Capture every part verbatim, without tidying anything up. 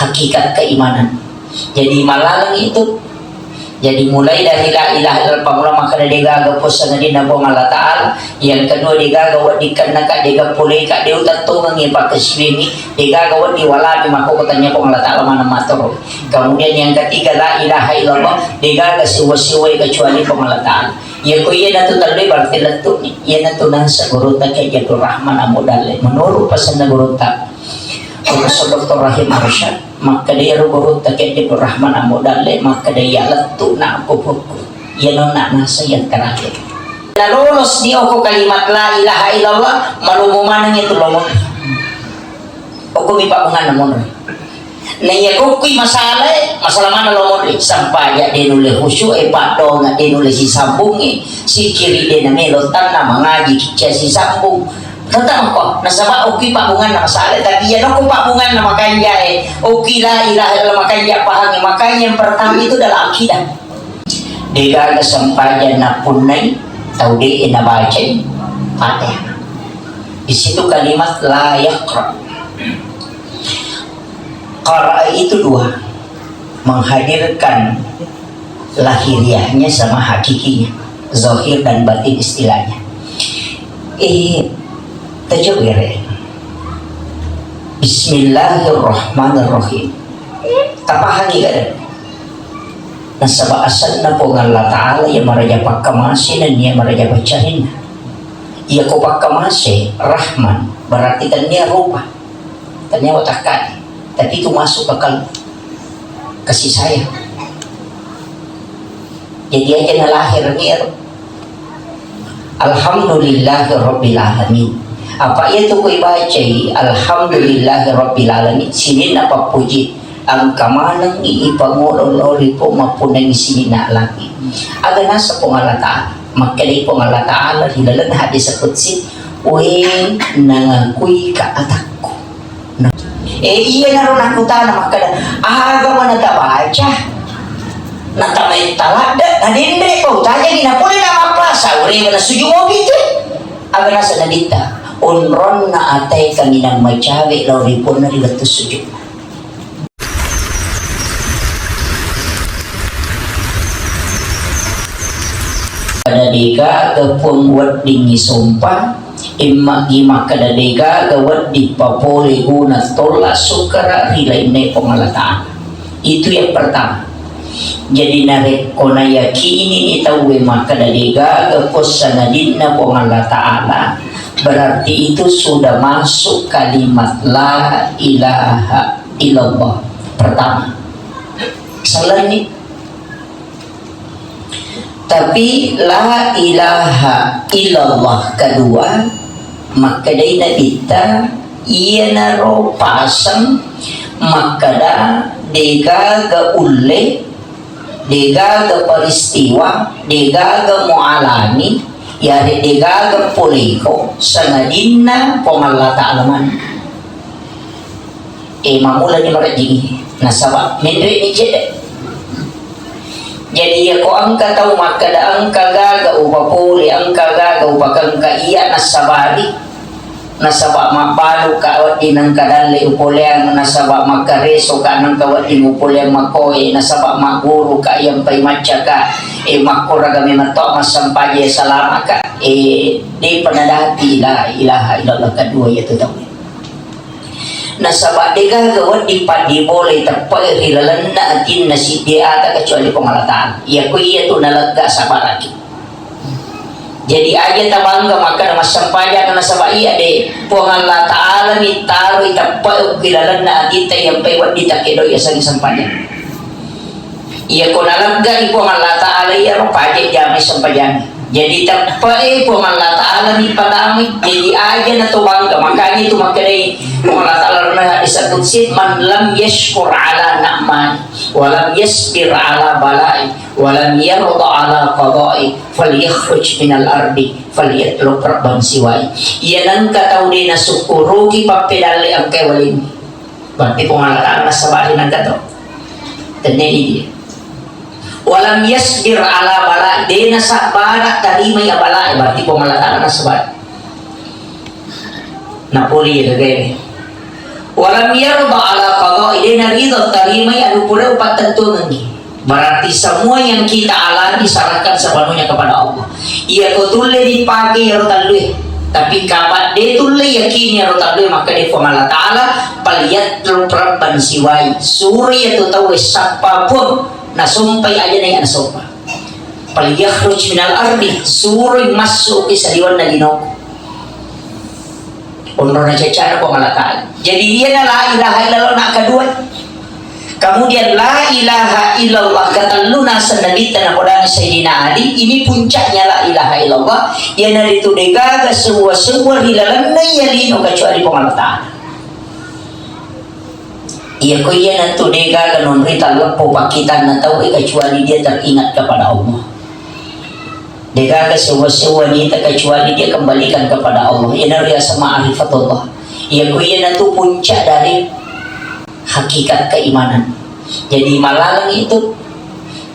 hakikat keimanan. Jadi malaleng itu. Jadi mulai dari la ilaha illallah, pammula makkeda degaga puang sangadinna Puang Allah Ta'ala, yang kedua degaga wedding kennaka, dega poleka, de utattongengi pakkasiwiangngi, degaga wedding walami makkoko tania Puang Allah Ta'ala maneng matoro. Kemudian yang ketiga la ilaha illallah, degaga siwa-siwai kecuali Puang Allah Ta'ala. Iya ko iyanatu tellui berarti lettu'ni. Iyanatu naseng gurutta Kiai Abdul Rahman Ambo Dalle. Menurut pesanna gurutta, Profesor Doktor Rahim Arsyad, makkeda iyaro gurutta Kiai Abdul Rahman Ambo Dalle, makkeda iya lettu'na ko pukku. Iyanonna naseng yang terakhir. Nalolos ni okko kalimat la ilaha illallah, malomo maneng itu lomo. Okkomi pabbunganna monro. Naiya kokkui masalae, masalah mana lo monri? Sampaja de nulle khusyuk e, paddonga de nulle sisambungngi, sikkiri de namelo tanna mangaji kicca sisambung. Tetap ko, nasaba okkui pabbunganna masalae, tapi iya nokko pabbunganna makanja e, okkui la ilaha illallah makanja pahangi, makanya yang pertama itu adalah akidah. Degaga sempajang nappunnai tau de'e nabacai Fatihah. Di situ kalimat la yaqra. Qara'a itu dua, menghadirkan lahiriahnya sama hakikinya, zahir dan batin istilahnya. Eh, tajuk gere. Bismillahirrahmanirrahim. Tapahangi gare? Nasaba asenna Puang Allah Ta'ala iya maraja pakkamase nennia maraja paccarinna. Iya ko pakkamase, Rahman, berarti tennia rupa, tennia watakkani, tapi itu masuk ke kalbu, kasih sayang. Jadi aja nalahir ngero. Alhamdulillahirabbil alamin. Apa iya tu ku ibacai Alhamdulillahirabbil alamin, sininna pappuji engka manengngi ipangolo lao ri Puang mappunnangi sininna alami. Aga naseng Puang Allah Ta'ala, makkedai Puang Allah Ta'ala ri laleng hadis qudsi, we nangakui ka atakku. Eh, iyanaro nakkutana makkeda, aga mana tabaca? Natamai taladde, nadenre, pau tajani, napole namappasa, urega nasuju mopi te. Aga nasa nabitta, onronna atae kaminang macawe lao ri Puanna ri wettu sujud. Pada degaga Puang weddingngi sompa, Imma'gi makkeda degaga wedding papole guna tolla sukkara ri lainna Puang Allah Ta'ala. Itu yang pertama. Jadi narekko nayakini ni tauwe makkeda degaga ko sangadinna Puang Allah Ta'ala, berarti itu sudah masuk kalimat la ilaha illallah pertama. Sellenni Tapi la ilaha illallah kedua, makkedai Nabitta, iyanaro paseng makkeda degaga ulle, degaga peristiwa, degaga mualami, yare degaga poleko, sangadinna Puang Allah Ta'ala maneng. Eh, mammulani marejjingngi, nasaba menre'ni cedde. Jadi, iyako engka tau makkeda, engka gaga upapole, engka gaga upakengka, iya nassabari, nasaba mabbaluka wedding nengka dalle upoleang, nasaba makkaresoka nengka wedding upoleang makkoe, nasaba magguruka iyampai maccaka, eh, makkoraga memang to massempaje salamaka, eh, depa nadati la ilaha illallah kedua iyatu tau. Nasaba degaga wedding paddibolai teppe'e ri lalenna atinna siddi ata kecuali Puang Allah Ta'ala. Iyako iyatu nalegga sabaraki. Jadi aja tabangga makkeda massempajang nasaba iya de Puang Allah Ta'ala mittaroi teppe'e ri lalenna atitta iyampai wedding takkedoi yasengnge sempajang. Iyako naleggai Puang Allah Ta'ala iyaro paje jamai sempajang. Jadi teppe'e Puang Allah Ta'ala ni patamai. Jadi aja na to bangga. Makanya itu makkedai Puang Allah Ta'ala dalam hadis qudsi, "Man lam yashkur ala na'mai, wa lam yasbir ala balai, wa lam yarda ala qadai, falyakhruj minal ardi, falyatlub rabban siwai." Iya nengka tau de nasukkuruki pappedalle engkai walengngi. Berarti Puang Allah Ta'ala nassabari nengka to. Tennedi dia. Walam yasbir ala bala, de nasabara tarimai abala, berarti Puang Allah Ta'ala nassabari. Napoli ya gagae. Walam yarda ala qada'i, de' naridha tarimai anu pura upattentuangengngi. Berarti semua yang kita alami serahkan sepenuhnya kepada Allah. Iya ko tulle dipake iyaro tellue, tapi kapan de' tulle yakini iyaro tellue, maka de' Puang Allah Ta'ala, "Falyatlub rabban siwai." Suroi iyatu tauwe sappa Puang, nasompai aja na iya nasompa. "Falyakhruj minal ardi," suroi massuki saliwenna linoku. Onrona cacana Puang Allah Ta'ala. Jadi, iyana la ilaha illallah na kedua. Kemudian la ilaha illallah ketelluna sennabitta napodangi Sayyidina Ali, ini puncaknya la ilaha illallah, iyanaritu degaga sewwa-sewwa ri lalenna iya lino kecuali Puang Allah Ta'ala. Iya ko iyanatu degaga nonroi talleppo pakkitanna tauwe kecuali dia teringat kepada Allah. Degaga sewwa-sewwa nita kecuali dia kembalikan kepada Allah. Iyana riaseng ma'rifatullah. Iya ko iyanatu puncak dari hakikat keimanan. Jadi malaleng itu.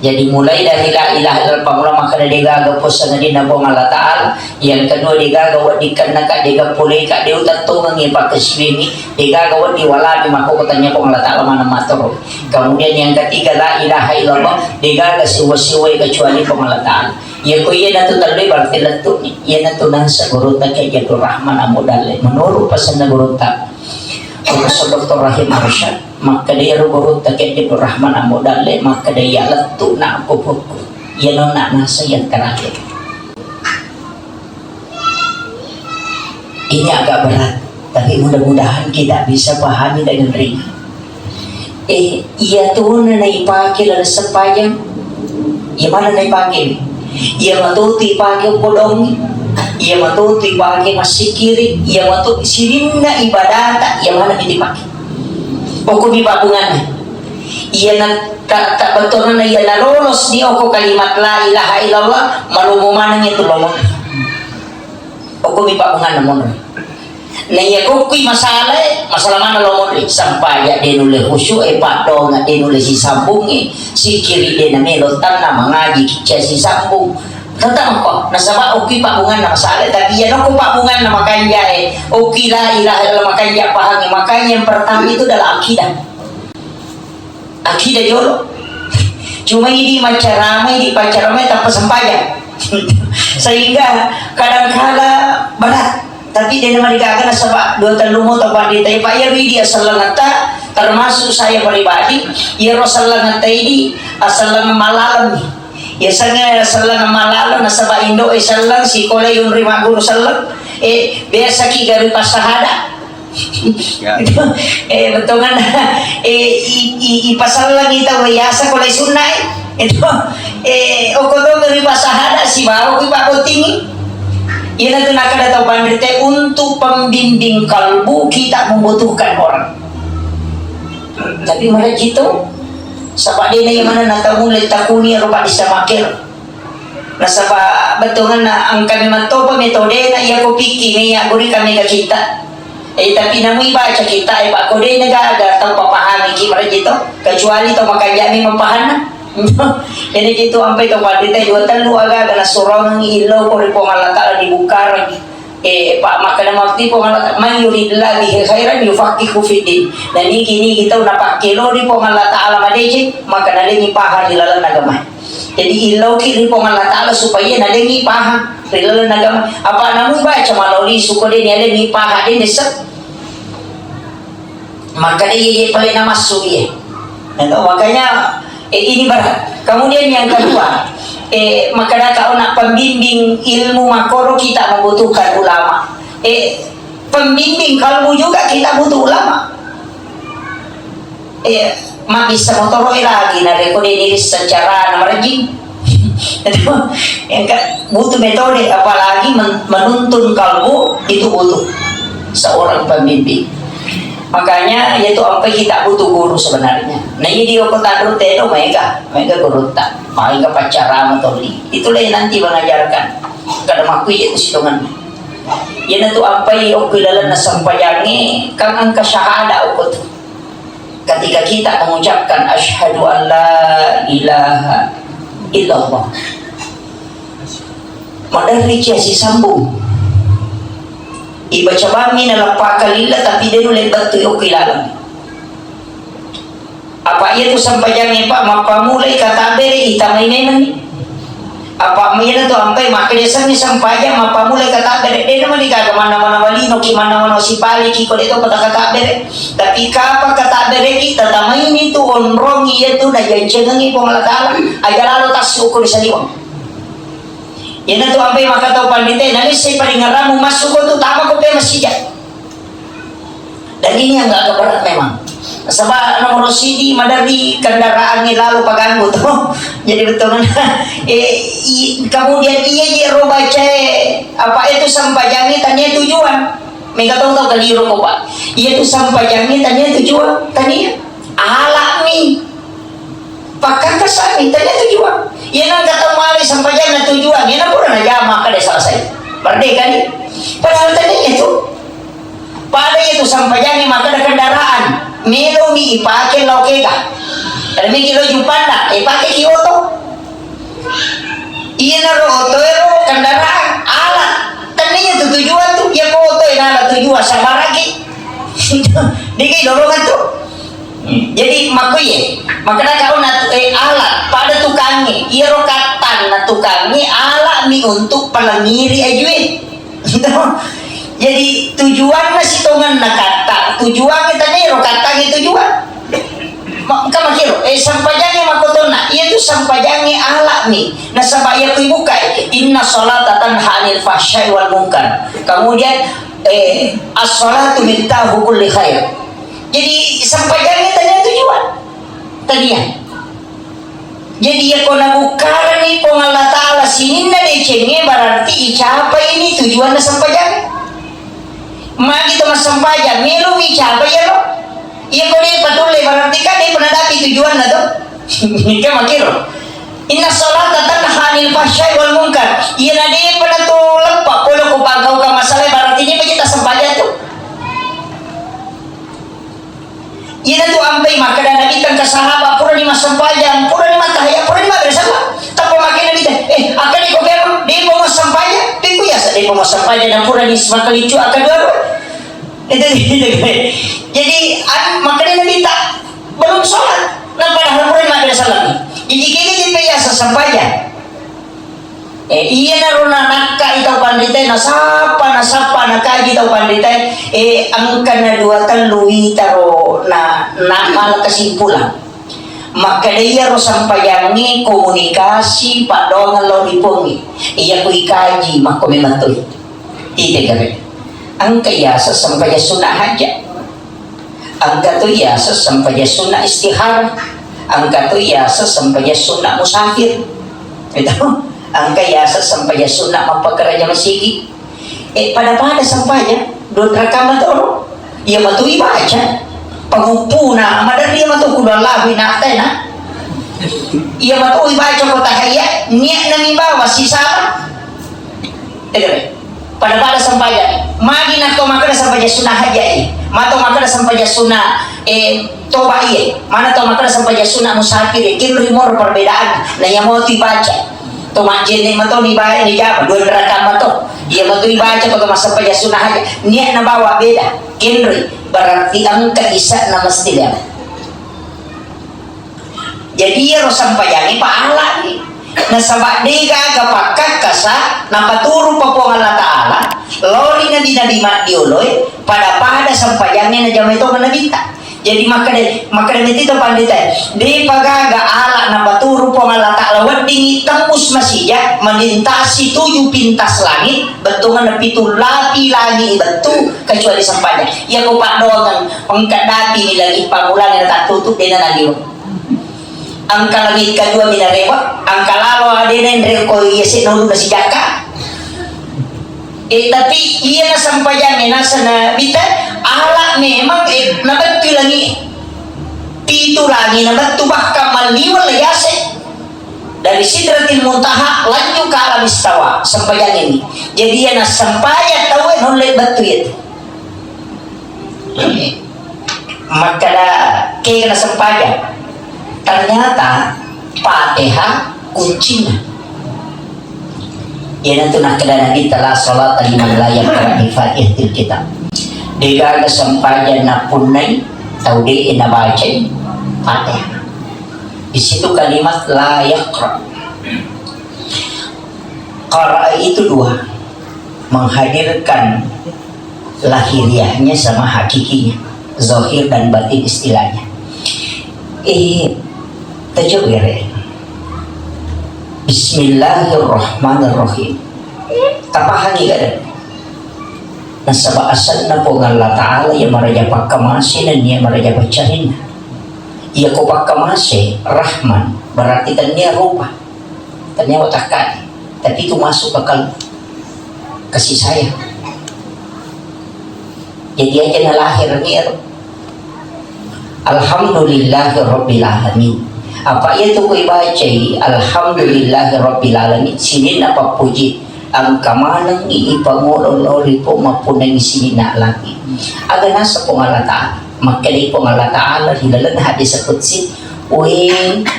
Jadi mulai dari la ilaha illallah, pammula makkeda degaga puang sangadinna Puang Allah Ta'ala. Yang kedua, degaga wedding kennaka, dega poleka, de' utettongengngi pakkasiwiangngi, degaga wedding walami makkokko tania Puang Allah Ta'ala maneng matoro. Kemudian yang ketiga, la ilaha illallah, degaga sewwa-sewwai kecuali Puang Allah Ta'ala. Iya ko iyanatu tellue berarti lettu'ni. Iyanatu naseng gurutta Kiai Haji Abdul Rahman Ambo Dalle. Menurut pesanna gurutta, Profesor Doktor Rahim Arsyad, makkeda iyaro gurutta Kiai Haji Abdul Rahman Ambo Dalle, makkeda iya lettu'na ko pukku. Iyanonna naseng yang terakhir. Ini agak berat, tapi mudah-mudahan kita bisa pahami dengan ringan. Eh, iya tona naipake laleng sempajang, iya mana naipake? Iya matotu ipake podong, iya matotu ipake massikiri, iya matotu sininna ibadata, iya mana ipake? Okko mi pabbunganna. Iya na ta, ta bettuanna iya nalolos di okko kalimat la ilaha illallah, malomo maneng itu lomo. Okko mi pabbunganna monro. Na iya kokkui masalae, masalah mana lo monri? Sampaja de nulle khusyuk e, paddonga de nulle sisambungi, sikiri de namelo tanna mangaji kicca sisambung. Tetap ko, nasaba okkui pabbunganna masalae, tapi iya nokko pabbunganna makanja e, okkui la ilaha illallah makanja pahangi, makanya yang pertama itu adalah akidah. Akidah jolo. Cuma idi maccarama, idi paccarama tappa sempajang. Sehingga kadangkala berat. Tapi dena marigaga nasaba dua tellu moto pandita. Pak, iya idi asellengetta, termasuk saya pribadi, iyaro sellengetta idi aselleng malaleng. Iya sengnge selleng malaleng nasaba indo e selleng, sikola yunri magguru selleng. Eh, biasa ki gari passahada. Ya. Itu, eh, bettuanna, eh, i, i, ipasallangi tau yasa ko lai sunna, eh. Itu, eh, okko to ri pasahada sibawa kui pakottingi. Iyana tu nakada tau panrita, untuk pembimbing kalbu kita membutuhkan orang. Tapi malah gitu, sapa dena yang mana natamu letakuni rupa disamakir. Nasaba bettuanna engka memang topa metodena iya ko pikki me yaggurika mega kitta. Eh, tapi namui baca kitta e, pakko dena gaga tau papahami ki maraji to, kecuali to makanja memang pahanna. Jadi gitu ampai to pandita dua tellu aga-aga nasurongi illo ko ri Puang Allah Taala dibukarang. Eh, pa, makkeda matti Puang Allah Ta-, "Man yuridillahu bihi khairan yufaqqihhu fid din." Na nigi-nigi tau napakkelori Puang Allah Taala madeceng, maka nalengi pahang ri laleng agama. Jadi, illoki ri Puang Allah Taala supaya nalengi pahang ri laleng agama. Apa namu baca maloli suko de nalengi pahang de nisseng. Maka dia, dia paling namassu dia. Nah, makanya, eh, ini berat. Kemudian yang kedua, eh, maka data ona pembimbing ilmu makoro kita membutuhkan ulama. Eh, pembimbing kalbu juga kita butuh ulama. Eh, ma bisa motoro lagi, na rekode ini secara na merajing. Itu, yang kan, butuh metode, apalagi men-, menuntun kalbu itu butuh seorang pembimbing. Makanya, itu sampai kita butuh guru sebenarnya. Nah, ini di kota Dute itu mega, mega guru tak, mega pacarama toli. Itulah yang nanti mengajarkan. Kada makui itu sitongan. Iya na tu ampai okko lalenna sempajangnge, kan engka syahada okko tu. Ketika kita mengucapkan asyhadu an la ilaha illallah, maderri cia sisambung. Ibaca bammi naleppa kalilla, tapi de nulle bettu okko ilaleng. Apa iya tu sempajangnge, Pak, mappamulai katabbere itamai memang ni. Apa iya tu ampai makkedesenni sempajang mappamulai katabbere, de namani gaga manna-manna walino ki, manna-manna sipali ki, ko de to pata katabbere. Tapi kapa katabbere ki, tatamaini tu onrong iya tu najancengengi Puang Allah Taala, aja lalo tassu ko di saliweng. Iyanatu ampai makkatau pandita, nalissai paringerrammu massuko tu, tamako pe masija. Dan ini yang agak berat memang. Sebab nomor sidi madari kendaraan ni lalu paganggu tu. Jadi betul kan? Eh, i, kemudian iya je ro bacae, apa itu sempajangi tania tujuan. Mega tau tau keliru ko, Pak. Iya tu sempajangi tania tujuan, tania. Alami. Pakkakasani, tania tujuan. Iya nang kata male sempajanna tujuan, iya na pura najama kada selesai. Merdeka ni. Padahal tania itu. Pada itu sempajangi makkeda kendaraan. Melo mi ipake lao kega. Ada miki lo Jupanna, ipake ki oto. Iya na ro oto ero kendaraan, alat. Tania itu tujuan tu, iya ko oto ina alat tujuan sabaraki. Diki dolongan tu. Jadi makkuye, makkeda kau na, eh, alat pada tukangnge, iyaro kattanna tukangnge alat mi untuk palengiri ajue. Gitu. Jadi tujuanna sitongenna katta, tujuangnge tanero kattangnge tujuan. Ma-, engka makkiro, eh, sempajangnge makkotonna, iya tu sempajangnge alat mi. Nasaba iya kui bukai, inna salata tanha anil fahsyai wal munkar. Kemudian, eh, as-salatu miftahu kulli khair. Jadi sempajangnge tania tujuan. Tania. Jadi iya ko nabukkarenni Puang Allah Taala sininna decengnge, berarti icapai ni tujuanna sempajangnge. Magi to massempajang, melo mi capai iyaro. Iya ko de patulle, berarti kan de pernah dapi tujuanna to. Kan makkiro. Inna salata tanha anil fahsyai wal munkar. Iya na de pernah tu leppa pole ko pangkaukang masalah, berarti de pajita sempajang tu. Iyanatu ampai makkeda Nabitta engka sahabat purani massempajang, purani mattahiyat, purani mabbere sallang. Tappa makkeda Nabitta, eh, akkeda ko kero, depa massempajang? Pekku yasa depa massempajang na purani semakeliccu akkadua-dua. Itu, itu. Jadi, an-, makkeda Nabitta, belum sholat. Nah, padahal purani mabbere sallang. Jadi, kini depa yasa sempajang. Eh, iyanaro nanakkai tau panritae, nasappa, nasappa, nakaji tau panritae, eh, engka na dua tellu witaro na, na mala kesimpulan. Makkeda iyaro sempajangnge komunikasi paddoangeng lao ri Puangnge. Iya ku ikaji makko memang toi. Ite gare. Engka iyaseng sempajang sunna hajat. Engka to iyaseng sempajang sunna istihara. Engka to iyaseng sempajang sunna musafir. Itu. Engka iyaseng sempajang sunna mappakaraja masigi. Eh, pada-pada sempajang, dua rakang matoro. Iya matu ibaca. Panguppuna, maderri matu kudu Allahu inatena. Iya matu ibaca ko tahiyat, niatna mi bawa sisama. Ede. Pada-pada sempajang. Magi na to makkeda sempajang sunna hajai. Mato makkeda sempajang sunna, eh, toba iye. Mana to makkeda sempajang sunna musafir, eh, kinri moro perbedaan. Na iya mau tu ibaca. To majjenne mato ni bae ni jama, dua rakang mato. Iya mato ibaca ko to massempajang sunna haja. Niat na bawa beda. Kinri. Berarti engka isa na mesti lewat. Jadi iyaro sempajangnge pahalani. Nasaba de gaga pakkakkasa napaturu pa Puang Allah Taala, lao ri nabi-nabi maddioloe, pada-pada sempajangnge najamai tongeng nabitta. Jadi makkeda, makkeda meti to pandita, de pa gaga ala napaturu Puang Allah Taala weddingi tembus masija melintasi tujuh pintas langit, bettuanna pitu lapi langit bettu kecuali sempajang. Iya ko paddoangeng engka dapi ni langit pammulanna tattutu de na naliweng. Engka langit kadua mi narewa, engka lalo ade nenre ko iya se nolu na sijakka. Eh, tapi iya na sempajangnge naseng nabitta, ala memang, eh, nabettu langi. Pitu langi nabettu bahkan malliweng la yase. Dari Sidratil Muntaha lanjut ke alam istawa, sempajangnge ni. Jadi iya na sempajang tau e nulle bettu iya tu. Makkeda kega na sempajang. Ternyata Fatihah kuncina. Iyanatu nakkeda Nabitta, "La salata liman la yaqra bi Fatihatil kitab." Degaga sempajang nappunnai tau de nabacai Fatihah. Di situ kalimat la yaqra. Qara'a itu dua, menghadirkan lahiriahnya sama hakikinya, zahir dan batin istilahnya. Eh, tajuk gere. Bismillahirrahmanirrahim. Tapahangi gare. Nasaba asenna Puang Allah Ta'ala iya maraja pakkamase nennia maraja paccarinna. Iya ko pakkamase, Rahman, berarti tennia rupa. Tennia watakkani. Tapi itu masuk ke kalbu. Kasih sayang. Jadi aja nalahir ngero. Alhamdulillahi rabbil alamin. Apa iya tu kui bacai Alhamdulillahi rabbil alamin, sininna pappuji engka manengngi ipangolo lao ri Puang mappunnangi sininna alangnge. Aga naseng Puang Allah Ta'ala? Makkedai Puang Allah Ta'ala ri laleng hadis qudsi, "We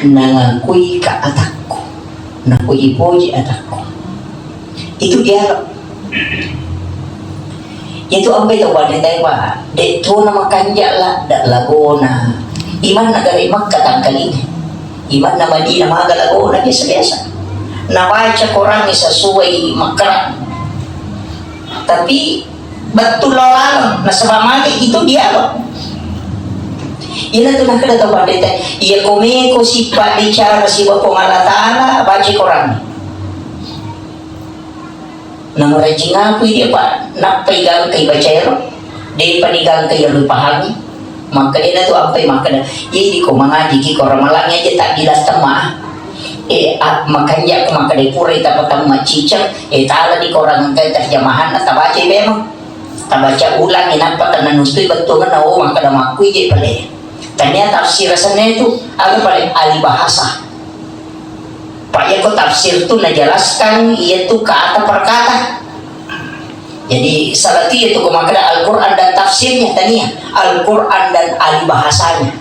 nangakui ka atakku, napuji-puji atakku." Itu dialog. Itu ampe to wanita, Pak. Dek tu na makanja la, dak lagona. Imanna gare Makkah tangkalinga. Imanna Madinah maga lagona biasa-biasa. Nabaca Quran sesuai makara. Tapi betul lo laleng, nasaba magi itu dialog. Ina tu nakkeda to pandeta, iya komeko sippa bicara siba Puang Allah Ta'ala, baca Quran. Namarajing aku dia, Pak, nappa igangkai bacaero, depa digangkai ero pahangi. Makkeda tu ampai makkeda, idi ko mangaji ki ko ramalangi aja tak dilas temma. Eh, ah, makanja ko makkeda pura ita patamma ciceng, eh, tala di korang engkai terjemahanna tabaca memang. Tabaca ulang, eh, nappa tenna nutui bettuanna, oh, makkeda makkui je pale. Tania tafsir asenna itu, aga pale ahli bahasa. Pak, iya ko tafsir tu najelaskan iya tu kata per kata. Jadi salah tu iya tu ko makkeda Al-Quran dan tafsirnya, tania Al-Quran dan ahli bahasanya.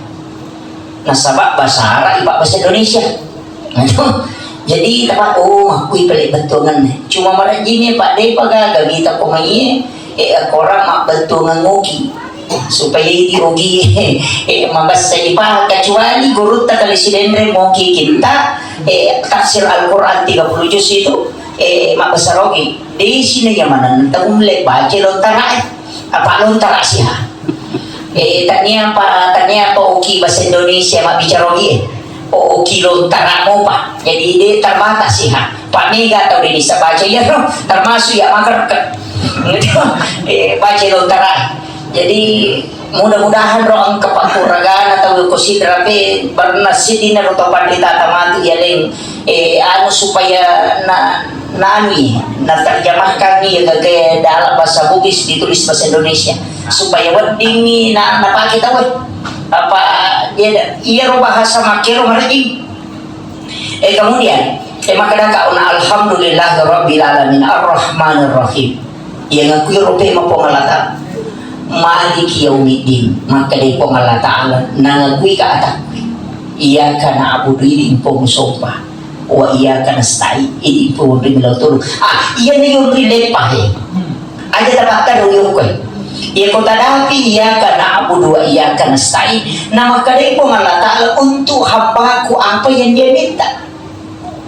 Nasaba bahasa Arab ipa bahasa Indonesia. Nah, itu. Jadi tapa, oh, makkui pale bettuanna. Cuma marajini Pak, depa gaga mita ko mai, eh, korang mabbettuangan ngoki. Supaya idi ogi, eh, mabessa ipahang, kecuali gurutta kali Sidenreng moki kinta, eh, tafsir Al-Quran tiga puluh juz itu, eh, mabbessa rogi. Di sini yang mana tau le baca lontara, eh. Apa lontara sih, ha? Eh, tania apa, tania apa oki bahasa Indonesia mabbicara ogi, eh. Oh, oki lontara mopa. Jadi de terbatas sih, ha. Pak mega tau de bisa baca iya, termasuk ya magerke. Eh, baca lontara. Jadi mudah-mudahan ro engka pakkuragana tau ko Sidrap e berna sidina ro tau pandita tamatu iya leng, eh, anu supaya na, na anu i, na terjemahkan i gaga dalam bahasa Bugis ditulis bahasa Indonesia supaya wedding i na, napake tau e. Apa iya, iya ro bahasa makkero marejing. Eh, kemudian, eh, makkedaka ona, "Alhamdulillahirabbil alamin, arrahmanirrahim." Iya ngakui rope ma Puang Allah Ta'ala. "Maliki yaumiddin," makkedai Puang Allah Ta'ala, nangakui ka atakku. "Iyyaka na'budu," idi Puang sompa. "Wa iyyaka nasta'in," idi Puang ri melo tolu. Ah, iya na yonri leppa he. Aja tapatterru yokkoe. Iya ko tadapi, "Iyyaka na'budu wa iyyaka nasta'in." Namakkedai Puang Allah Ta'ala untuk hambaku apa yang dia minta.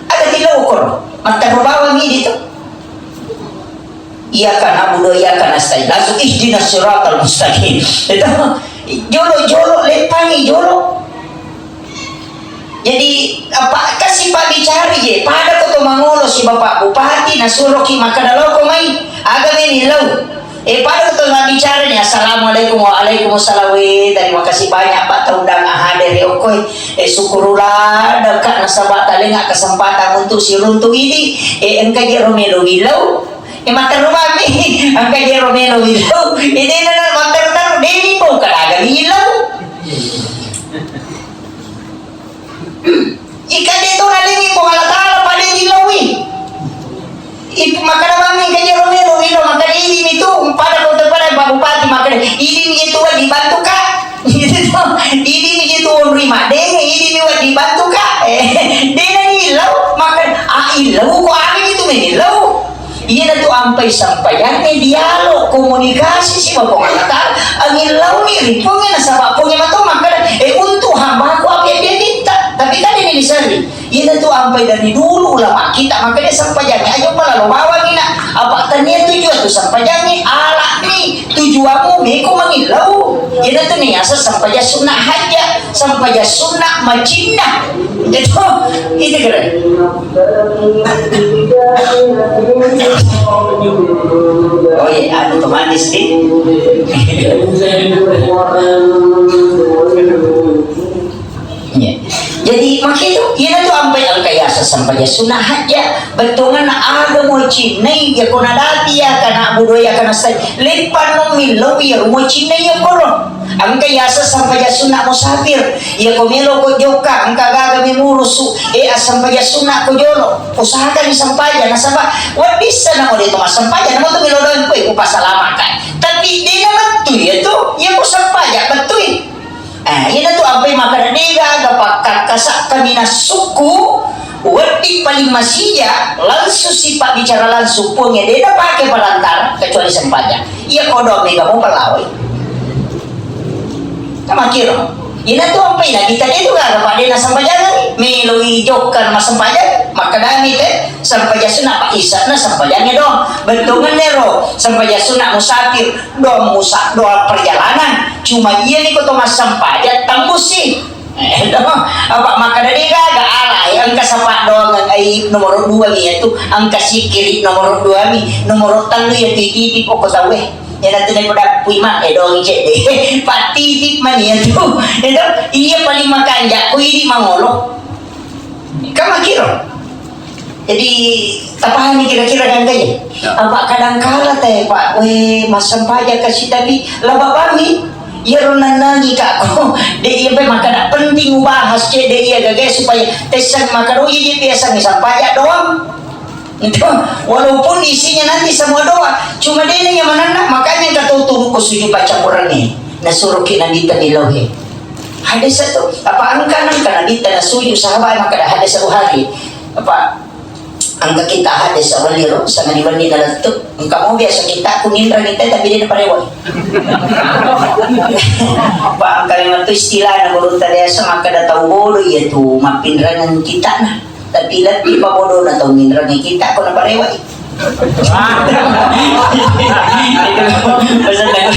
Ada tilokor, matterru bawang idi tu. "Iyyaka na'budu wa iyyaka nasta'in." Langsung, "Ihdinas siratal mustaqim." Itu jolo-jolo, leppangi jolo. Jadi, apa, kasi pabbicara je, pada ko to mangolo si Bapak Bupati, nasuroki makkeda loko mai, aga meni lau. Eh, pada ko to mabbicara ni, "Assalamualaikum." "Waalaikumsalam." "Weh, terima kasih banyak, Pak, tau undang hadir ya, okkoe." Eh, syukurullah, dekat nasaba talenga kesempatan untuk siruntu ini. Eh, engka je romelo wilau. Eh, matteru mami, engka je romelo wilau. Eh, dena matteru-teru, deni pun kadaga wilau. Ika de to nalengi Puang Allah Ta'ala pada ilaui. Ipu makkeda mami, engka je romelo wilau, makkeda idi mi tu, pada ko to pada Pak Bupati, makkeda idi mi je tu dibantu ka. Idi mi je tu onri madenge, idi mi wa dibantu ka. Eh, dena ilau, makkeda, ah, ilau ko ami itu Millau. Iyanatu ampai sampajangnge dialog, komunikasi sibawa Puang Allah Ta'ala. Angillauni ri Puangnge, nasaba Puangnge mato makkeda, "Eh, untuk hambaku apa yang dia minta." Tapi kadani diserri. Iyanatu ampai dari dulu ulama kita makkeda sampajangnge aja pala lo bawangi nak. Apa tania tujuan tu sampajangnge, alani tujuanmu meko mangillau. Iyanatu niasa sampajang sunnah hajat, sampaja sunna macinna. Itu, itu keren. Oh iya, anu otomatis di. Iya. Jadi makanya itu, iya tu ampai engka yasa sampaja sunna hajat. Bettuanna aga mo cinnai, ya ko nadati ya kana budo ya kana sai. Leppanno millau ya mo cinnai ya koro. Engka yaseng sampaja sunna musafir, iya ko melo ko jokka, engka gaga mi murusu, eh, assampaja sunna ko jolo, usahakan sampaja, nasaba wedding sana mo de to massampaja, namo to melo doang koe, upasalamakan. Tapi de na mettu iya tu, iya ko sampaja bettui. Eh, ina tu ampai makkeda de gaga pakkakkasa kaminang sukku, wedding paling masija, langsung sipabbicara langsung Puang, de na pake perantara, kecuali sampaja. Iya ko doang mega mo palawai. Tamakkiro. Ina tu ampai Nabitta de tu gaga, apa de na sampajangan. Meloi jokka massempajang, makkedami te, sampaja sunna pa isa na sampajangnge doang. Bettuanna ro, sampaja sunna musafir, doang musa-, doang perjalanan. Cuma iya ni ko to massempajang tambusi. Eh, doang. Apa makkeda de gaga ala, eh, engka sapa doang, eh, nomor dua mi ya tu, engka sikiri nomor dua mi, nomor tellu ya titipi poko tawe. Iyana tu napodakkui ma, eh, doang cedde. Pattitip mani iyatu. Itu iya paling makanja, ku idi mangolo. Kan makkiro. Jadi, tapahami kira-kira kan kaya? Ya. Apa kadangkala te, Pak, we, massempajang kasi tapi laba bami. Iyaro nannangi kakko. De iya pe makkeda penting ubahas cedde iya gaga supaya tessang makkeda, oh, iya, iya, biasa mi sampaja doang. Itu, walaupun isinya nanti semua doa, cuma dena yang menanda, makanya engka tau turu ko sujud baca Quran ni. Nasuruki Nabitta di lauhe. Hadis itu, apa engka nangka Nabitta nasuju sahabat makkeda hadis Bukhari. Apa engka kita hadis wali ro, sama di wali dalam tu. Engka mau biasa kita ku ninra kita tapi de na parewa. Apa engka memang tu istilahna guru biasa makkeda tau bodoh iya tu mappinrangan kita na. Tapi lebbi pabodona tau minrengngi kita ko naparewai. Itu pesan aku.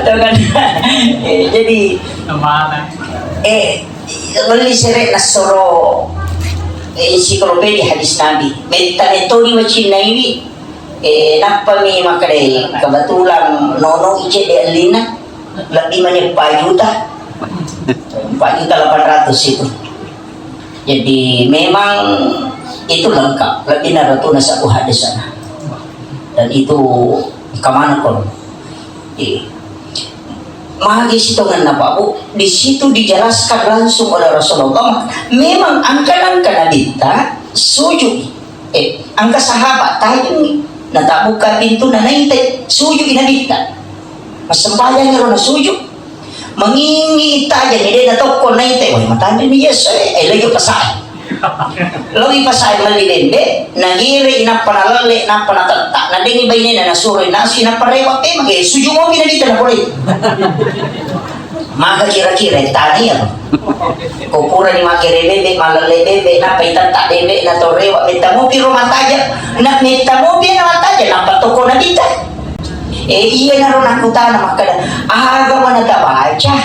Tau kan? Eh, jadi, eh, melli sere nassoro, eh, ensiklopedia hadis Nabi. Metta metodi wacinnaiwi, eh, nappami makkedai kebetulan nono ice de ellina lebbi mani empat juta. Empat juta delapan ratus itu. Jadi memang itu lengkap, lebih naratu nasabu hadis sana. Dan itu kemana kon? Iya. Magi sitonganna Pak Bu, di situ dijelaskan langsung oleh Rasulullah. Memang angka-angka Nabitta sujud. Eh, angka sahabat tajungi. Natabuka pintu na naite sujud Nabitta. Massempajang ro na sujud. Mangingi tajang, de na tokko naite, wah, matanre mi Yesu, eh, eh, lagi pasai. Lagi pasai melli bembe, nagire, nappa nalalle, nappa natetta, nadengi bainena, nasuro nasu, nappa rewa, eh, mage, sujud mopi na dita na pole. Maka kira-kira, tani ya. Ko pura ni makere bembe, malalle bembe, nappa itetta bembe, na to rewa, metta mopi ro mataja, na metta mopi na mataja, nappa tokko na dita. Eh, iyanaro nakkutana makkeda, aga mana tabaca?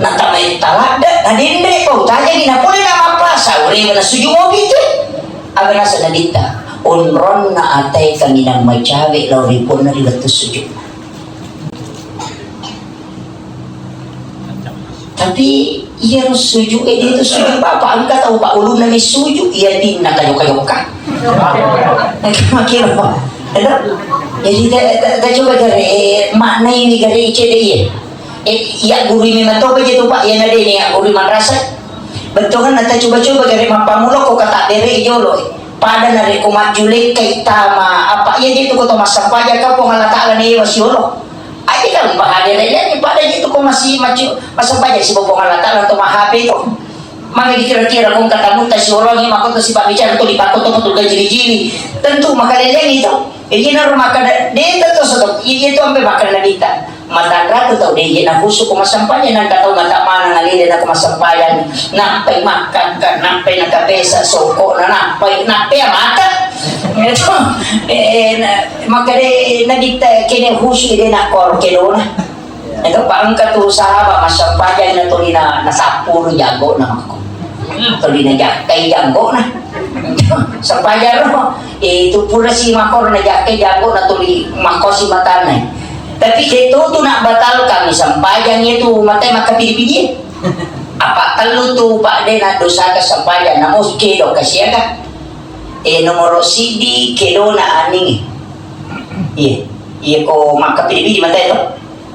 Natamai taladde, nadenre, pau tajani, napole na mappasa, urewa na sujud mopi tu. Aga nasa Nabitta, onronna atae kaminang macawe lao ri Puanna ri wettu sujud. Tapi iyaro sujud, eh, itu sujud apa? Engka tau pa ulunna mi sujud, iya tinna kajokka-jokka. Engka makkiro, Pak. Edo? Jadi, ta, ta, ta coba gare, eh, maknai mi gare cede iye. Eh, iya guru memang toba je tu, Pak, iya nadene iya guru madrasah. Bettuanna ta coba-coba gare mappamulo ko kata bere jolo. Pada narekko majjulekkai tama, apa iya je tu ko to massampaja ka Puang Allah Ta'ala ne wasiolo. Aja kan bahadere lagi pada itu ko masih maju masampaja si Puang Allah Ta'ala to mahape to. Magi dikira-kira kong katamutta siolongi makkoto sipabbicara to dipakkoto to gajili-jili. Tentu makaleleng itu. Jadi naro makkeda de tentu soto. Iya itu ampe makkeda nabitta. Matanra tu tau de na khusu ko masampajang nang katau mata mana ngalile na ko masampajang. Nappai makkakka, nappai nakapesa soko na nappai nappai mata. Itu eh na, makkeda nabitta kene khusu de na kor kedona. Ega pa engka tu sahabat massempajang na tuli na, na sappulu jaggona makko. Tuli na jakkai jaggona. Sempajang ro. Eh, itu pura si makko na jakkai jaggona tuli makko si matanna. Tapi de to tu na batalkan sempajang itu matai makkapidi-pidi. Apa tellu tu pak de na dosa ka sempajang namo kedo kasiaga. Eh, nomoro sidi kedona aningi. Iya, iya ko makkapidi-pidi matai to.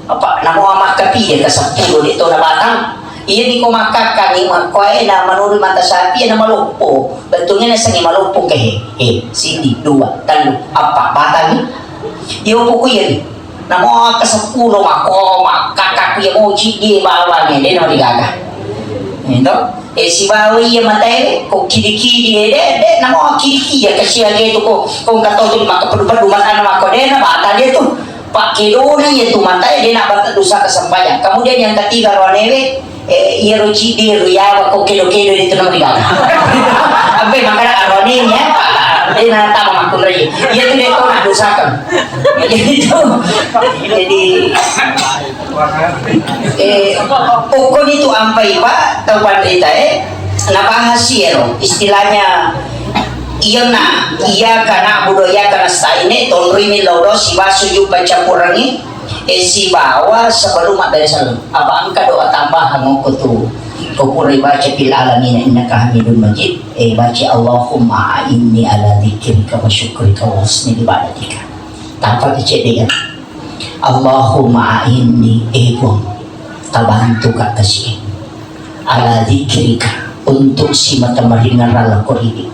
Apa namo makkapide ka seppulo de to na batang. Iya ni ko makkakkangi makkoe na menurut mata sapi na maloppo. Betulnya na sengi maloppo ke he. He, sidi, dua, tellu, apa batang ni. Iya poko iya ni. Namo ke seppulo makko makkakka iya moci di bawang de na digaga. Itu. Eh, sibawa iya matae, ko kidi-kidi, eh, de, de, namo kidi-kidi, ya, kasihan itu, ko, ko, engka tau tu, maka pedu-pedu, matana, maka, de, na, bata dia tu. Pak kedona, iya tu, matae, de, na, bata, dosa kesempatan. Kemudian yang ketiga, roanewe, eh, iya, ro cidi, ro yawa, ko kedo-kedo, itu nama digaga. Ampe, maka, roane, ya, de, na, tama, makun, rai. Iya tu, de, kau nak dosakan. Jadi itu, jadi, Eh, pokoknya itu ampai, Pak, tau panrita, eh, nabahas iyaro, istilahnya, iya na, iya kana budo, iya kana staine, tonrimi lodo, sibawa sujud baca Qurangi, eh, sibawa sebelum mabbere saleng. Apa engka doa tambahan ngoko tu, ko pura baca fil alamin innaka hamidun majid, eh, baca Allahumma a'inni ala dzikrika wa syukrika wa husni ibadatika. Tanpa kecedek ya. Allahumma a'inni, eh Puang, tabantu ka kasi, ala dzikrika, untuk simata maringerrang lako ridi,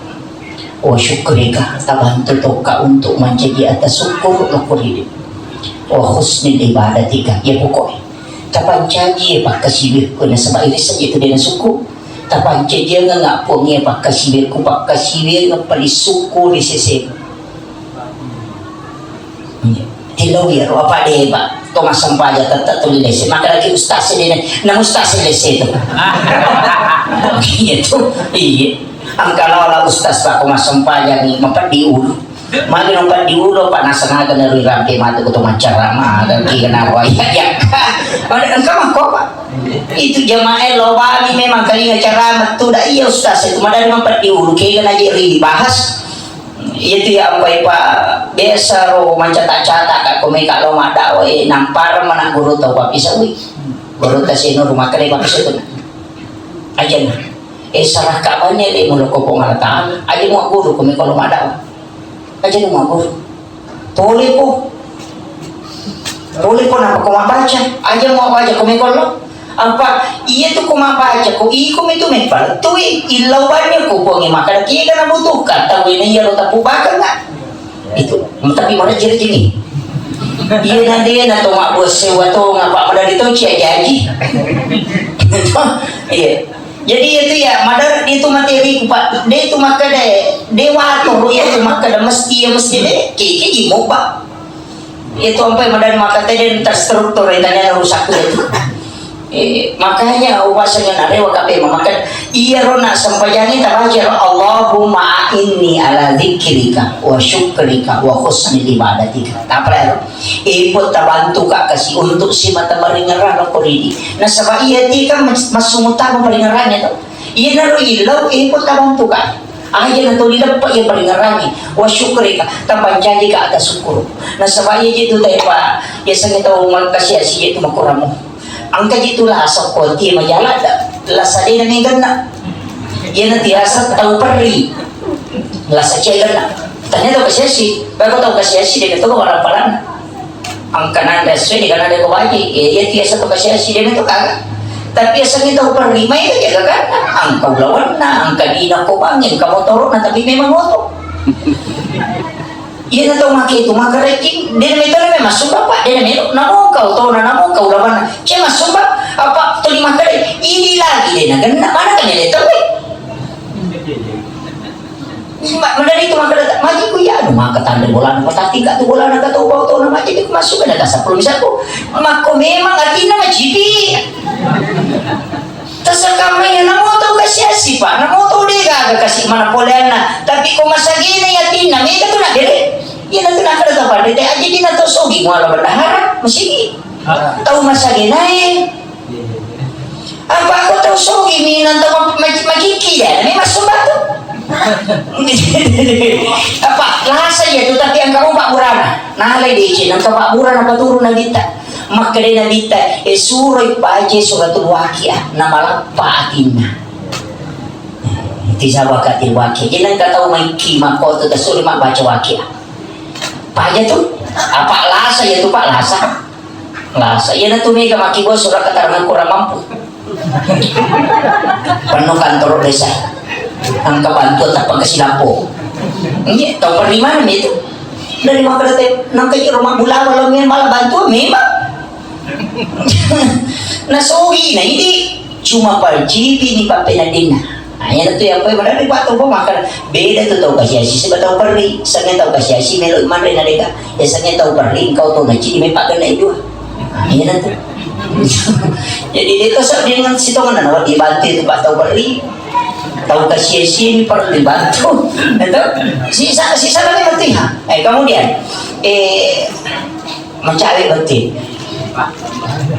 wa syukrika, tabantu toka untuk mancaji atas syukur lako ridi, wa husni ibadatika, ya pokoknya tapancaji ya pakkasiwirku nasaba iri saja itu dia syukur, tapancaji nga Puang ya pakkasiwirku, pakkasiwir nga paling syukur di sisi. Iya. Tilau iyaro apa de, Pak? To massempajang tette tuli lesse. Maka lagi ustaz de, na ustaz lesse tu. Iya tu. Iya. Engka lola ustaz, Pak, ko massempajang ni mapeddi ulu. Magi no peddi ulu, Pak, nasengaga na ri rampe matu ko to maccarama, dan ki kena roya. Ya. Pada engka makko, Pak. Itu jamaah lo bali memang kalinga ceramah tu da iya ustaz itu madari mapeddi ulu, kega na je ri bahas. Iya tu ya, ampai pa biasa ro mancata-cata ka komeka lo maddawa, eh, nampara mana guru tau papisa wi. Guru tasino rumah kere papisa tu. Aja na. Eh, salah kabanya de mulo ko Puang Allah Taala. Aja mau guru komeka lo maddawa. Aja na mau guru. Pole po. Pole po napa ko mabbaca? Aja mau baca komeka lo. Apa iya tu ko mabbaca ko iko mi tu me palettu i illau banyak ko Puang e makkeda kega nabutuhkan tau ini iya lo tapu bakal nggak? Itu tapi mana ciri-ciri. Iya nanti na to mabbuat sewa to ngapa madari to cia jaji. Iya. Jadi itu ya, madar itu materi ku, Pak. De itu makkeda, de wato, iya tu makkeda mesti ya, mesti de. Kiki imo, Pak. Itu ampai madar makkeda de terstruktur, itanya rusak itu. Eh, makanya upasannya narewa kape maka iya rona sempajangi tabaca ro, Allahumma inni ala dzikrika wa syukrika wa husni ibadatika. Tapra ro. Ipo tabantu ka kasi untuk simata maringerrang ko ridi. Nasaba iya ti kan mas-, massu mutama paringerrangnge to. Iyanaro illau, eh, ko tabantu ka. Aja na tuli leppa iya paringerrangnge. Wa syukrika, tapancaji ka atas syukur. Nasaba iya je tu tai pa, biasanya tau makasiasi je tu makuramo. Engka je tu lasa ko tie majala da, lasa de na meganna. Iya na tiasa tau perri. Lasa ceganna. Tanya tau kasiasi, bako tau kasiasi de to ko waramparanna. Engka nanda sesuai dengan ada kewaji, ya, ya tiasa to kasiasi de to kaga. Tapi asal kita perri mai ya kan. Engka ulawanna, engka dina ko bangin, engka motorna tapi memang motor. Iya na tau make itu maka ranking, de na metona memang sumpah, Pak, de na melo, namo kau tona, namo kau ulawanna. Ce massumpah, Apa tuli makkeda, ini lagi deh, nah, kena mana kan ya, tahu, eh? Ma-, menari itu makkeda, magi ku ya, anu, maka tanda bola, apa tadi kak tu bola, nak tahu bau tahu nama, jadi aku masuk ke dalam sepuluh misalku, mako memang atina macipi. Tersekamanya, namo tahu kasih asi, Pak, namo tahu deh, gak kasih mana poleanna, tapi kok masa gini ya tina, mereka tuh nak deh, ya nanti nak ada tempat, deh, aja kita tahu sogi, muala bendahara, masih. Tau masagenae. Apa ko tau sogi minang tau ma-, ma-, magiki ya, memang sembah tu. Apa lasa ya tu, tapi engka upa burana. Nalai deceng, engka pa burana apa turun nabitta. Makkeda nabitta, e suroi paje suratul Waqiah, namalappa atinna. Tisa wakatil Waqiah. Jadi engka tau maiki makko tu tasuri mabbaca Waqiah. Paja tu, apa lasa ya tu, Pak, lasa. Lasa. Iya na tu mega makkibua surat keterangan kurang mampu. Penuh kantor desa. Angka bantuan tak pakai silapo. Iya, tau perri mana itu? Dari mana teh? Nangka di rumah bulawa lo malah bantuan memang. Nasogi na idi cuma pacipi ni pappenaddinna. Nah, iya tu yang paling benar di waktu pun makan beda tu tau kasiasi sebab tau perri, sangnya tau kasiasi melo manre na deka, ya sangnya tau perri engkau tau naci di mepak kena itu. Nah, iya tu. Jadi dia tu sok dengan sitongan na dibantu itu pak tau perri, tau kasiasi ini perlu dibantu. Itu sisa sisa lagi berarti ha. Eh kemudian eh Macawe bette.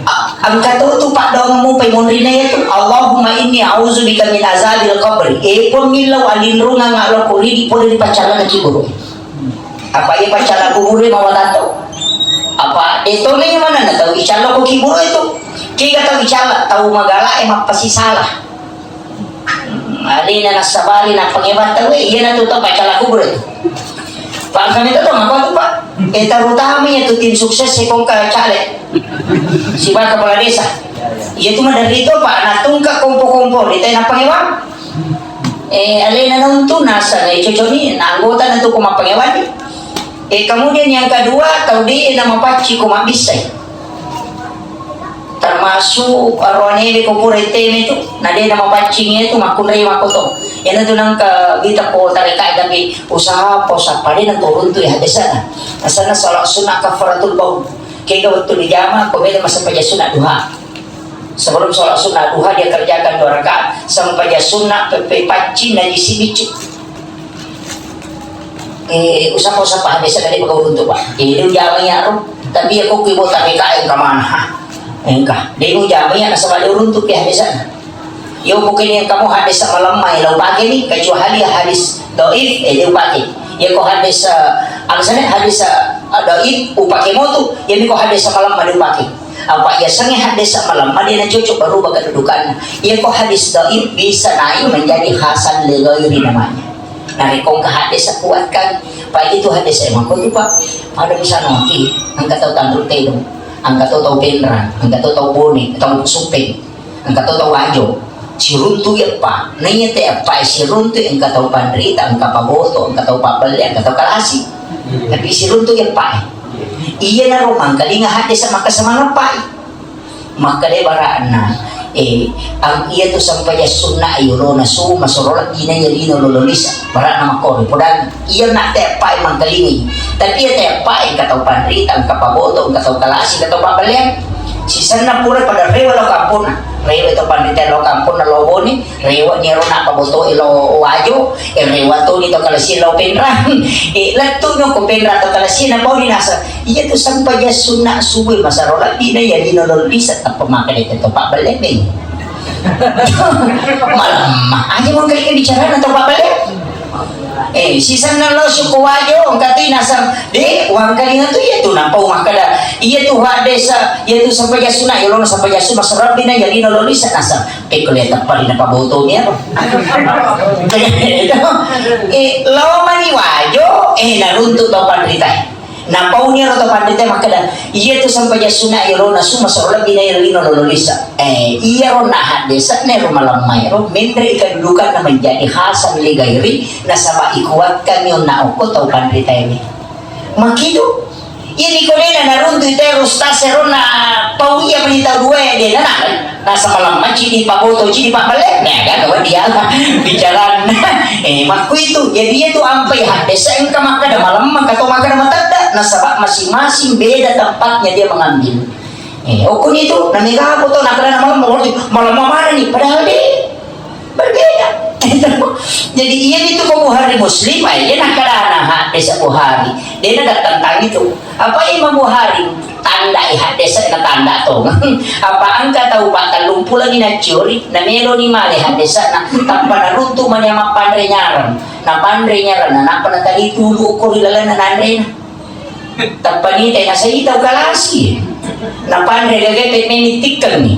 A-, engka to tu paddoangmu pai monrina yatu, "Allahumma inni a'udzubika min azabil qabri." E Puang millau alinrungang aloko ridi pole ri paccallana kiburu. Apa iya paccalla kuburu mawatato? Apa de tona iya manenna tau icalloko kiburu itu? Kega tau icalla, tau magala e mappasisala. Alena nassabari nappangebatta we, iyana tu to paccalla kubur itu. Paham itu to mako tu pak. Eh terutama ya tu tim sukses sekongka caleg. Siba kepala desa. Iya tu maderri to pak, natungka kompo-kompo di tena pangewa. Eh alena nuntu nasa eh cocok ni na anggota nantu ko mappangewa ni. Eh kemudian yang kedua tau di nama pacci ko mabbissai. Termasuk aroanewe ko pura teme tu, na de na mapaccing itu makkunrai makoto. Iyana tu nangka bita ko tarekai tapi usaha po sappa de na turun tu ya hadesana. Asana salat sunnah kafaratul baun. Kega waktu di jama ko beda masa paja sunnah duha. Sebelum salat sunnah duha dia kerjakan dua rakaat, sempaja sunnah pepe paccing najisi bicik. Eh, usapa-usapa hadesa kade baka uruntu pak. Eh, de ujama iya ro. Tapi ya kok ibu tapi kae engka mana? Ha. Engka. De ujama iya nasaba de uruntu ke hadesa. Yo bukan yang kamu hadesa malemma ya lo pake ni kecuali hadis doif eh de pake. Ya ko hadis eh, alasannya hadis eh, doif upake motu ya ko hadesa malemma de pake. Apa ya sange hadesa malemma de na cocok baru baka dudukanna. Ya ko hadis doif bisa naik menjadi hasan li ghairi namanya. Narekko engka haddesa kuatkan, pai itu haddesa e makkotu pak. Pada misalna ki, engka tau tanru tedong, engka tau tau penra, engka tau tau bone, tau supeng, engka tau tau wajo. Siruntu eppa, naiya te eppa e siruntu engka tau panrita, engka paboto, engka tau pabbelle, engka tau kalasi. Tapi siruntu eppa e. Iya naro mangkalinga haddesa maka semangat pai. Makkeda bara'na, eh, am-, iyatu sampaja sunna yolona su masoro lebbi na yalino lolo lisa. Bara'na makkoro, podang iya na teppai mangkalingi. Tapi iya teppai engka tau panrita, engka paboto, engka tau kalasi, engka tau pabbaleang. Sisenna pura pada rewa lo kamponna. Rewa to panrita lo kamponna lo boni, rewa ni ro na paboto lo wajo, eh, rewa to ni to kalasi lo penrang. Eh, lettu no ko penrang to kalasi na boni nasa. Iya tu sampaja sunna subuh masaro lebbi na ya lino lol bisa tappa maka de to pabbelle deh. Malamma aja mau kali bicara na to pabbelle. Eh, sisenna lo suku wajo, engka tu nasang, de, wangkalinga tu iya tu nampa makkada, iya tu hadesa, iya tu sampaja sunna, ya lo sampaja sunna masaro lebbi na ya lino lol bisa nasang. Pekko le tappa ri na paboto mi ero. Eh, lo mani wajo, eh, naruntu to panrita. Napauni ero to panrita makkeda, iya tu sampaja sunna ero nasu masoro lebbi na ero lino lolo lisa. Eh, iya ro na haddesa ne ro malamma ero, menre ikadudukan na menjadi hasan li gairi, nasaba ikuatkan yo na okko tau panrita ini. Makidu, Ini ko dena naruntu itu ustaz serona pau iya meni tau dua dena na. Nasa malam maci di paboto ci di pabale. Nah, kan kawan dia bicara. Eh, makku itu. Jadi itu ampai hadis engka makkada malam maka to makkada matadda. Nasaba masing-masing beda tempatnya dia mengambil. Eh, okuni tu, namiga apa to nakkada malam malam mana nih? Padahal dia Berbeda. Jadi, iya itu ko Bukhari Muslim, ah, iya nakkadana hadis Bukhari. Dia naga tentang itu. Apa Imam Bukhari tandai hadis na tanda to. Apa engka tau patellung pulo ni nacuri, na melo ni male hadis na tappa naruntu mani mappanre nyarang. Na panre nyarang, na napa na tadi tulu ko ri lalana nanre. Tappa nita nasai tau kalasi. Napanre gaga pe meni tikkengi.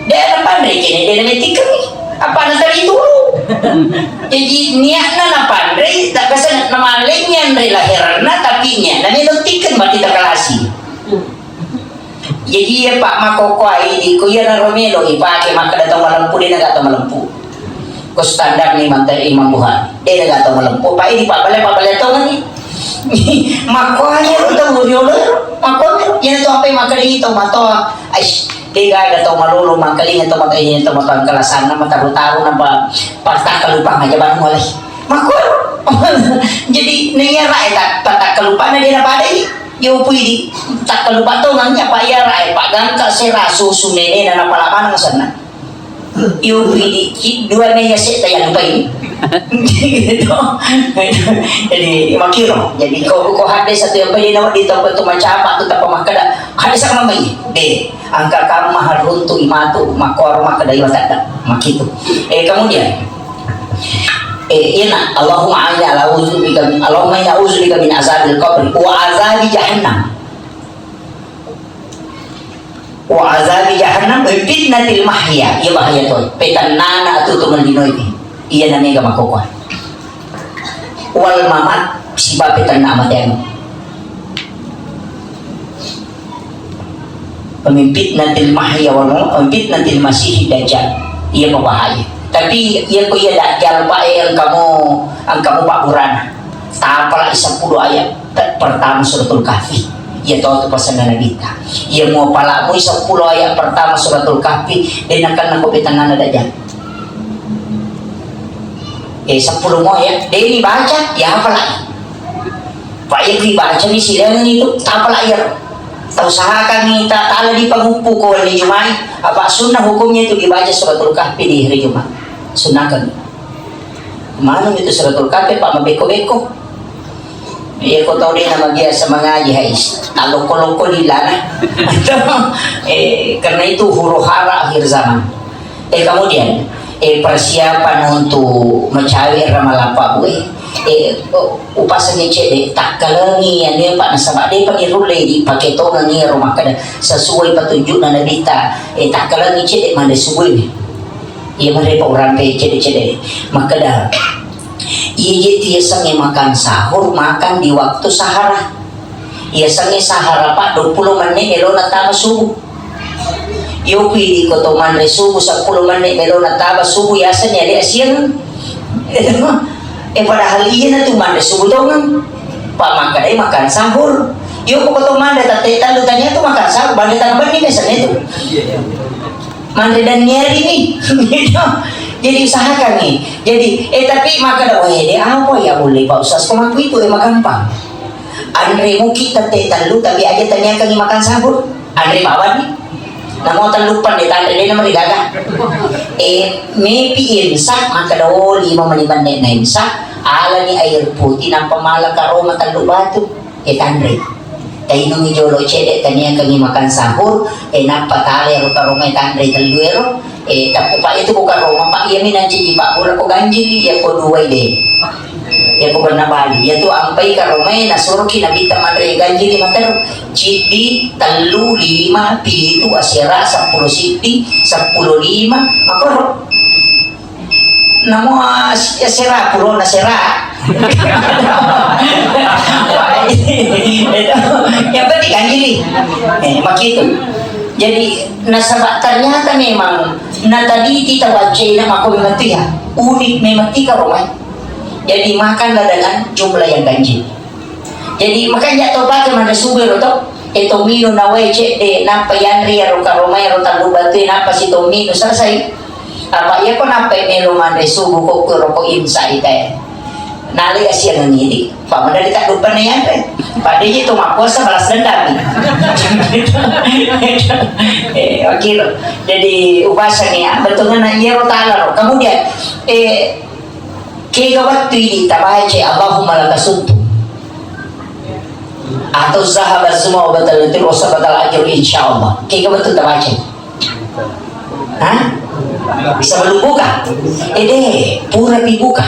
De napanre kene de meni tikkengi. Apa na tadi tulu. Jadi niatna napanre, tak kasa namalengi anre lahiranna, tapi niatna melo tikkeng mati ta kalasi. Jadi iya, Pak, makkokkoe idi ko iya naro melo ipake makkeda tau malempu, de naga tau malempu. Ko standar ni mante Imam Bukhari, de naga tau malempu, Pak, idi pabale pabale tau ni. Makkoe ro tau riolo, makkoe ro. Iya tu apa makkeda itu matoa. Aish, de gaga tau malolo makkeda tau matoa, iya tau matoa kelasanna mataru-taru napa patah kelupa aja baru mulai. Makkoe ro. Jadi nengera eta patah kelupa na dia na padai. Yo pui di takkalupa tongeng apa iya rae, Pak, gangka sera susu nene na napala maneng senna. Yo pui di ci dua meja setta yang lupa ini. Gitu. Jadi makiro. Jadi ko ko hadis satu yang pede nawa di tempat tu macam apa tu tapa makkeda hadis sama mai. De, angka kamma haruntu imatu makor makkeda iwa tadda. Makitu. Eh, kemudian Eh, iyana, Allahumma inni a'udzubika min, Allahumma inni a'udzubika min azabil qabri wa azabi jahannam. Wa azabi jahannam wa fitnatil mahya. Iya bahaya to. Petannana atutu mendinoi. Iya na mega makokoa. Wal mamat siba petanna amatean. Pemimpin nanti mahya wal maut, pemimpin nanti masih dajjal. Iya mabahaya. Tapi iya ko iya dajjal, Pak, eh, engkamu, engkamu Pak Burana. Tapalai sepuluh ayat pe-, pertama suratul Kahfi. Iya to tu pasanna Nabi ta. Iya mau pala mui sepuluh ayat pertama suratul Kahfi, de nakenna ko petannana dajjal. Eh, sepuluh mo ya, de ni baca, ya apalai. Pak, iya kui baca ni sidang itu, tapalai ya. Tau sahakangi ta tala di paguppu ko le Jumai, apa sunnah hukumnya itu dibaca suratul Kahfi di hari Jumat. Sunnakan. Mana itu suratul Kahfi, Pak, mabeko-beko. Iya, ko tau de nama biasa mengaji, hais. Taloko-loko di lana. Eh, karena itu huru hara akhir zaman. Eh, kemudian, eh, persiapan untuk mencawe ramalapa bue. Eh, oh, upasangi cede, takkalengi, anu, Pak, nasaba de pa irulle di pake tongengi ro makkeda sesuai petunjukna Nabi ta. Eh, takkalengi cede mande subuh. Iya mare pa urampe cede-cede. Makkeda, iya je tiasange makan sahur, makan di waktu sahara. Iya sange sahara, Pak, dua puluh menit elona tama subuh. Yopi di koto manre subuh sepuluh menit elona tama subuh, yaseng ya de siang. Eh, padahal iya na tu manre subuh tongang. Pak, makkadai makan sahur. Yo ko koto manre tette tellu tania tu makan sahur, bale tana benni biasanya tu. Manre dan nyeri ni. Gitu. Jadi usahakan ni. Jadi, eh, tapi makkeda, "Weh, de apa ya boleh, Pak Ustaz? Kok aku itu emang gampang." Anre muki tette tellu, tapi aja tanyakan ni makan sahur. Anre bawang ni. Namo tellupan de tanre de nama digaga. Eh, mepi imsak, makkeda, "Oh, lima menit menit na imsak." Alani air putih, nampa mala karoma tellu batu. Eh, tanre. Tainungi jolo cedde, taniakangi makan sahur, eh, nappa tale ro karomai tanre tellu ero, eh, tappu pa itu ko karoma, Pak, iyami nancaji pabbura ko ganjili, iya ko duai de. Iya ko benna bali, iya tu ampai karomai nasuroki nabitta manre ganjili materru, ciddi, tellu, lima, pitu, asera, seppulo siddi, seppulo lima, makoro. Namo as-, ya sera, purona sera. Yang penting kan gini. Eh, makitu. Jadi, nasaba ternyata memang nataditi tawaccaina mako memang tu ya. Unik memang tika romai. Jadi, makanlah dengan jumlah yang ganjil. Jadi, makanya to pake manre subuh ro to. E to minung na wae cedde, nappa yanre ro karomai ro tallu batu, nappa si to minung selesai. Apa iya ko nappa melo manre subuh ko ko ro ko imsa ita. Nale asia ngidi, pa mana kita lupa nih yanre. Pada itu mappuasa balas dendam. Eh, oke lo. Jadi, ubasa nih ya, betul kan iya ro tala ro. Kemudian, eh, Kega wettu idi tabaca Allahumma lakasumtu atau zahaba zuma wa batal tiru wa sabatal ajru insyaallah. Kega wettu tabaca? Hah? Sebelum buka? Ede, pura pi buka.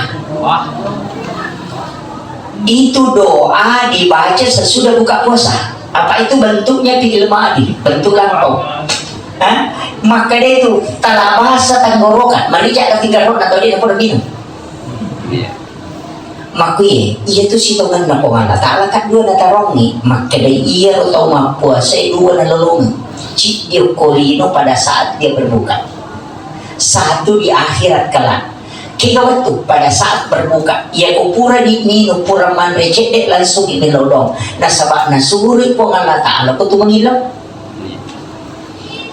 Itu doa dibaca sesudah buka puasa. Apa itu bentuknya fi'il madi, bentuk lamro. Hah? Maka dia itu talabasa tenggorokan, merica ke tiga rot atau dia pun minum. Makkuye, iya tu sitongenna Puang Allah Ta'ala kan dua natarongi, makkedai iya ro tau mappuasa dua nalolongeng. Ciddi okko lino pada saat dia berbuka. Satu di akhirat kelak. Kega wettu pada saat berbuka, iya ko pura di minum, pura manre cedde langsung ini lodong. Nasaba nasuri Puang Allah Ta'ala ko tu mangilo.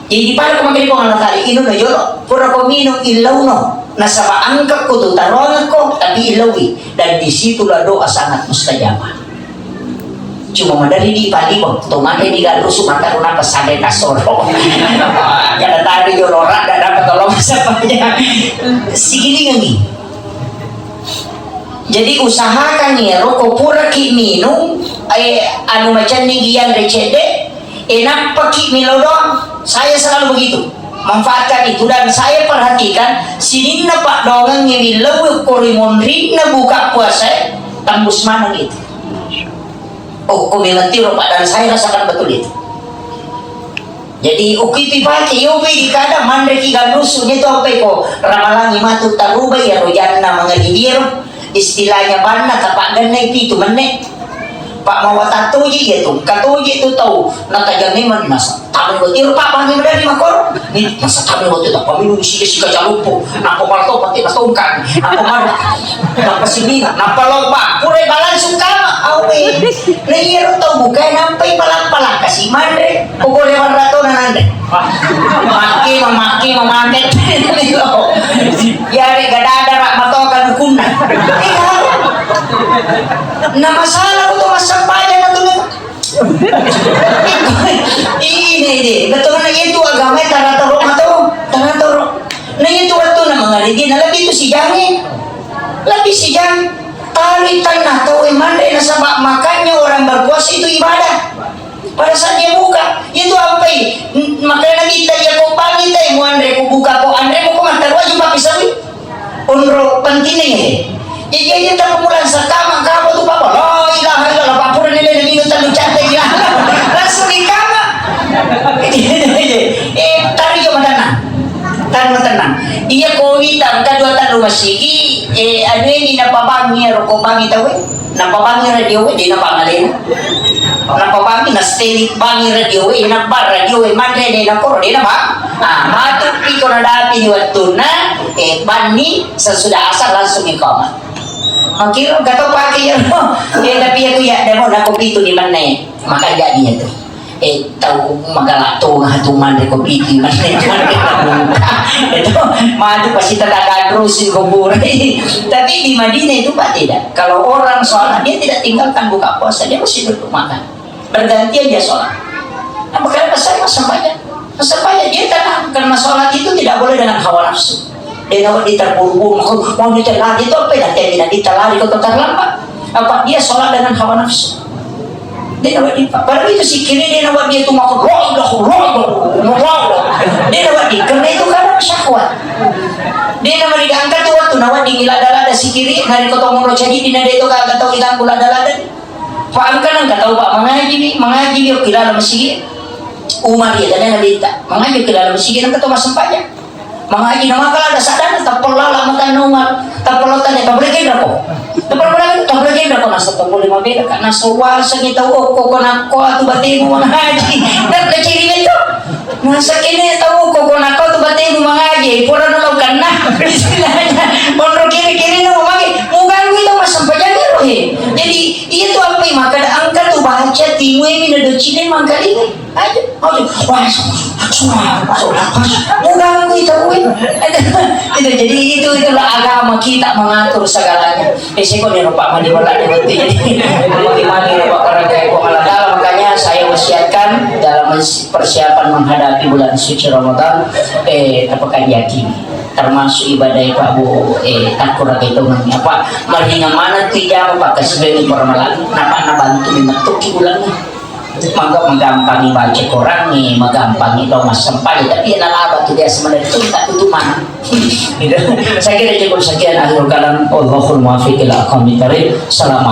Jadi pada ko makkeda Puang Allah Ta'ala, inunno jolo, pura ko minum illauno, nasaba engka ko tu taroangekko, tapi illaui, dan di situlah doa sangat mustajabah. Cuma madari di paliweng, to mate di galusu mata runapa sadai tasoro. Kada tadi jolo rada dapat tolong siapanya. Sigilingengi. Jadi usahakan ya, ro ko puraki minum, eh, anu macanni gian recede, eh, nappaki milo doang. Saya selalu begitu. Manfaatkan itu dan saya perhatikan sininna paddoangengnge millau ko ri monrinna buka puasa, eh, tembus maneng itu. Oh, ko memang tiro Pak, dan saya rasakan betul itu. Jadi, ukitu ipake, yope dikada manreki galusu, nyetu ampai ko ramalangi matu taruba iya rojanna mangaribi ro. Istilahnya banna tapaggannai pitu menne. Pak mawa tatoji iya tu, katoji tu tau, natajangi man nasa. Tamu ko tiro Pak bangi medari makor. Ni masa tamu waktu tak pamilu isi isi kacalupo. Napa mal to pati natongkang. Napa mal, napa sini, napa lomba. Pura balang sukama. Awe. Na iya ro tau buka nampai palang-palang kasi manre. Pokoknya warna to nananre. Maki mamaki mamake. Yare gadada rak matoka dukunna. Iya. Na masalah ko to massempajang na tu. Ini deh, betul mana itu agama taratoro atau taratoro. Nah itu waktu na mangaribi na lebih tu sijangi. Lebih sijang. Tali tanah tau manre nasaba makanya orang berpuasa itu ibadah. Pada saat dia buka, itu apa i? Makanya Nabi tadi ya ko bangi tai muanre ko buka ko anre ko mata wajib pakai sawi. Onro pentingnya ya. Iya iya tak pulang sekama kamu tu papa. La ilaha illallah, pura nilai nabi itu terlalu cantik ya. Langsung di kama. Eh, tari jo matanna. Tari matanna. Iya ko wita kedua talu masigi, eh, anu ini napa bangi ya roko bangi tawe. Napa bangi radio we, dena bangalena. Napa bangi na steli bangi radio we, na bar radio we, manre dena koro, dena bang. Ah, matu piko na dapi di wattunna, eh, banni sesudah asar langsung iqamah. Makiro gato pake ya, no. Eh, tapi aku ya, demo na kopi itu di mana ya? Maka jadi itu. Eh, tau magala tonga tu manre kopi itu, manre, manre. Itu, madu pasti tak ada terus di kuburan. Tapi di Madinah itu, Pak, tidak. Kalau orang sholat, dia tidak tinggalkan buka puasa, dia mesti duduk makan. Bergantian dia sholat. Nah, makanya saya masih banyak. Masih banyak dia tenang, karena sholat itu tidak boleh dengan hawa nafsu. Dena wedding terburu-buru, maka mau nite lari itu apa ya? Jadi nanti terlari kau terlambat. Apa dia sholat dengan hawa nafsu? Dena wedding, Pak. Padahal itu sikiri dena wedding itu maka, "La ilaha illallah, la ilaha illallah." Dena wedding, karena itu kadang syahwat. Dena wedding angkat tu waktu na wedding lada-lada sikiri, hari kau tau moro jadi dina de itu kagak tau diganggu lada-lada. Pak, engka nang kau tau, Pak, mengaji ni, mengaji ni, oke, dalam masjid. Umar ya, dan Nabi tak mengaji, oke, dalam masjid, nang kau tau masempatnya. Mangaji na maka lada sadana, tappellala matanna Umar, tappellala tanya, "Tabbere jenrako?" Tappellala, "Tabbere jenrako?" Nasa tabbere mabeda, ka nasa wasengi tau okko ko nakko atu batemu mangaji. Dan naciri itu. Nasa kene tau okko ko nakko atu batemu mangaji, pura nalo kanna. Istilahnya, onro kiri-kiri na magi, muganggu itu masampajang ero he. Jadi, iya tu apa maka Timuemi na docine mangkalingai. Aja, aja. Wah, suara, suara, suara. Bukan itu, weh. Itu, jadi itu, itulah agama kita mengatur segalanya. Eh, saya kok nih, Pak, mandi bola di batu, jadi mandi-mandi, Pak, orang kayak gua malah kalah. Makanya saya wasiatkan dalam mens-, persiapan menghadapi bulan suci Ramadan, eh, tepakan yakin. Termasuk ibadah, Pak, Bu, eh, tak kurang hitungannya, Pak. Mendingan mana tuh jam, Pak, kasih beli permalan, napa na bantu membentuk bulannya. Maga-, magampangi baca Quran nih, magampangi dong mas sempali, tapi ya nalaba tuh dia sebenarnya itu tak tutup mana. Gitu. Saya kira cukup sekian akhir kalam. Wallahul muwaffiq ila aqwamit thariq. Selamat.